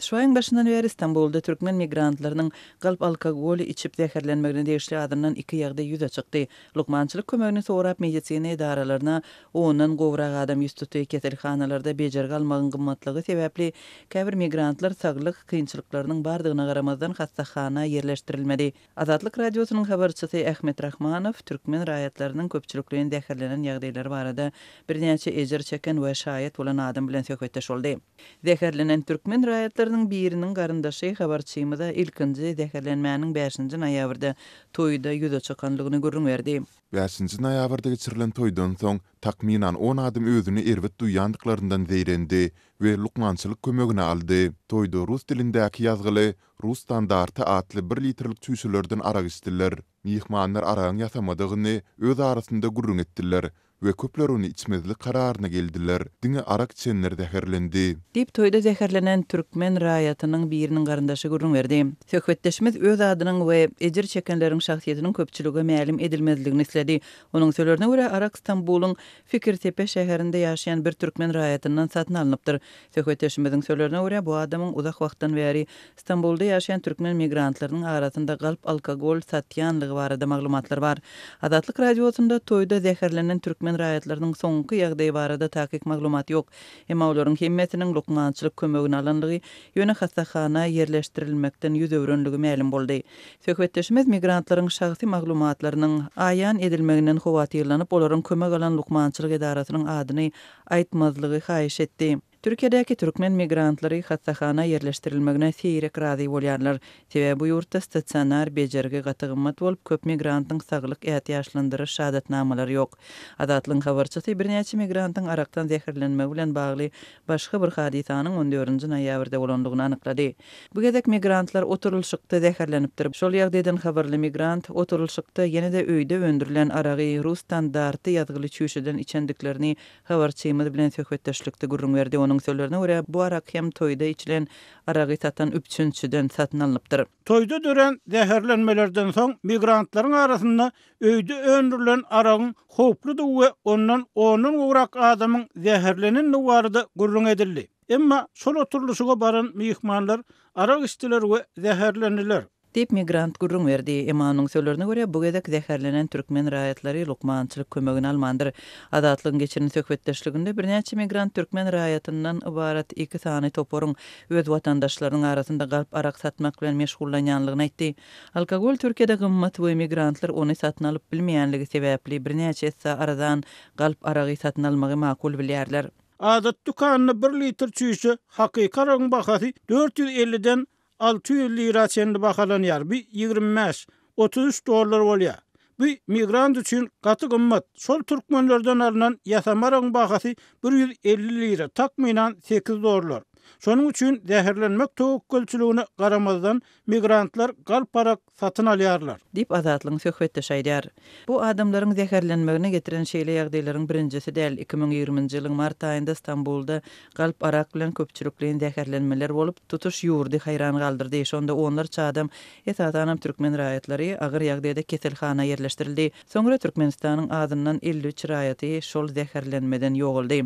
Şu aýyň başyndan bäri Stambulda türkmen migrantlarynyň galp alkogol içip zäherlenmegine degişli azyndan iki ýagdaý ýüze çykdy. Lukmançylyk kömegini sorap medisina edaralaryna ondan gowrak adam ýüz tutdy. Keselhanalarda bejergi almagyň gymmatlygy sebäpli käbir migrantlar saglyk kynçylyklarynyň bardygyna garamazdan hassahana ýerleşdirilmedi. Azatlyk Radiosynyň habarçysy Ahmet Rahmanow türkmen raýatlarynyň köpçülikleýin zäherlenen ýagdaýlary barada birnäçe ejir çeken we şaýat bolan adam bilen söhbetdeş boldy. Zäherlenen türkmen raýatlarynyň biriniň garyndaşy habarçymyza ilkinji zäherlenmäniň bäşinji noýabrda toýda ýüze çykanlygyny gürrüň berdi. Bäşinji noýabrda geçirilen toýdan soň, takmynan on adam özüni erbet duýýandyklaryndan zeýrendi we lukmançylyk kömegini aldy. Toýda rus dilindäki ýazgyly Rus standarty atly bir litrlik çüýşelerden arak içdiler. Myhmanlar aragyň ýasamadygyny öz arasynda gürrüň etdiler we köpler ony içmezlik kararyna geldiler. Diňe arak içenler zäherlendi. Diýip, toýda zäherlenen türkmen raýatynyň biriniň garyndaşy gürrüň berdi. Söhbetdeşimiz öz adynyň we ejir çekenleriň şahsyýetiniň köpçülige mälim edilmezligini isledi. Onuň sözlerine görä, arak Stambulyň Fikirtepe şäherinde ýaşaýan bir türkmen raýatyndan satyn alnypdyr. Söhbetdeşimiziň sözlerine görä, bu adamyň uzak wagtdan bäri Stambulda ýaşaýan türkmen migrantlarynyň arasynda galp alkogol satýanlygy barada maglumatlar bar. Azatlyk Radiosynda toýda zäherlenen türkmen raýatlarynyň soňky ýagdaýy barada takyk maglumat ýok. Emma olaryň hemmesiniň lukmançylyk kömegini alanlygy, ýöne hassahana ýerleşdirilmekden ýüz öwrenligi mälim boldy. Söhbetdeşimiz migrantlaryň şahsy maglumatlarynyň aýan edilmeginden howatyrlanyp, olaryň kömek alan lukmançylyk edarasynyň adyny aýtmazlygy haýyş etdi. Türkiýedäki türkmen migrantlary hassahana ýerleşdirilmegine seýrek razy bolýarlar. Sebäbi bu ýurtda stasionar bejergi gaty gymmat bolup, köp migrantyň saglyk ätiýaçlandyryş şahadatnamalary ýok. Azatlygyň habarçysy birnäçe migrantyň arakdan zäherlenmegi bilen bagly başga bir hadysanyň on dördünji noýabrda bolandygyny anyklady. Bu gezek migrantlar oturylyşykda zäherlenipdir. Şol ýagdaýdan habarly migrant oturylyşykda ýene-de öýde öndürilen aragy rus standarty ýazgyly çüýşeden içendiklerini habarçymyz bilen söhbetdeşlikde gürrüň berdi. Onuň sözlerine görä, bu arak hem toýda içilen aragy satan üpjünçiden satyn alnypdyr. Toýda dörän zäherlenmelerden soň migrantlaryň arasynda öýde öndürilen aragyň howpludygy we ondan ondan gowrak adamyň zäherlenendigi barada gürrüň edildi. Emma şol oturylyşyga baran myhmanlar arak içdiler we zäherlendiler. Diýip, migrant gürrüň berdi. Emma onuň sözlerine görä, bu gezek zäherlenen türkmen raýatlary lukmançylyk kömegini almandyr. Azatlygyň geçiren söhbetdeşliginde birnäçe migrant türkmen raýatyndan ybarat iki sany toparyň öz watandaşlarynyň arasynda galp arak satmak bilen meşgullanýanlygyny aýtdy. Alkogol Türkiýede gymmat we migrantlar ony satyn alyp bilmeýänligi sebäpli birnäçe esse arzan galp aragy satyn almagy makul bilýärler. Adat dükanynda bir litr çüýşe hakyky aragyň bahasy 450-den 600 lira çenli bahalanýar, bu 25, 33 dollar bolýar. Bu migrant üçin gaty gymmat. Şol türkmenlerden alnan ýasama aragyň bahasy 150 lira, takmynan 8 dollar. Şonuň üçin zäherlenmek töwekgelçiligine garamazdan, migrantlar galp arak satyn alýarlar. Diýip, Azatlygyň söhbetdeşi aýdýar. Bu adamlaryň zäherlenmegine getiren şeýle ýagdaýlaryň birinjisi däl. 2020-nji ýylyň mart aýynda Stambulda galp arak bilen köpçülikleýin zäherlenmeler bolup, tutuş ýurdy haýran galdyrdy. Şonda onlarça adam, esasanam türkmen raýatlary, agyr ýagdaýda keselhana ýerleşdirildi. Soňra Türkmenistanyň azyndan 53 raýaty şol zäherlenmeden ýogaldy.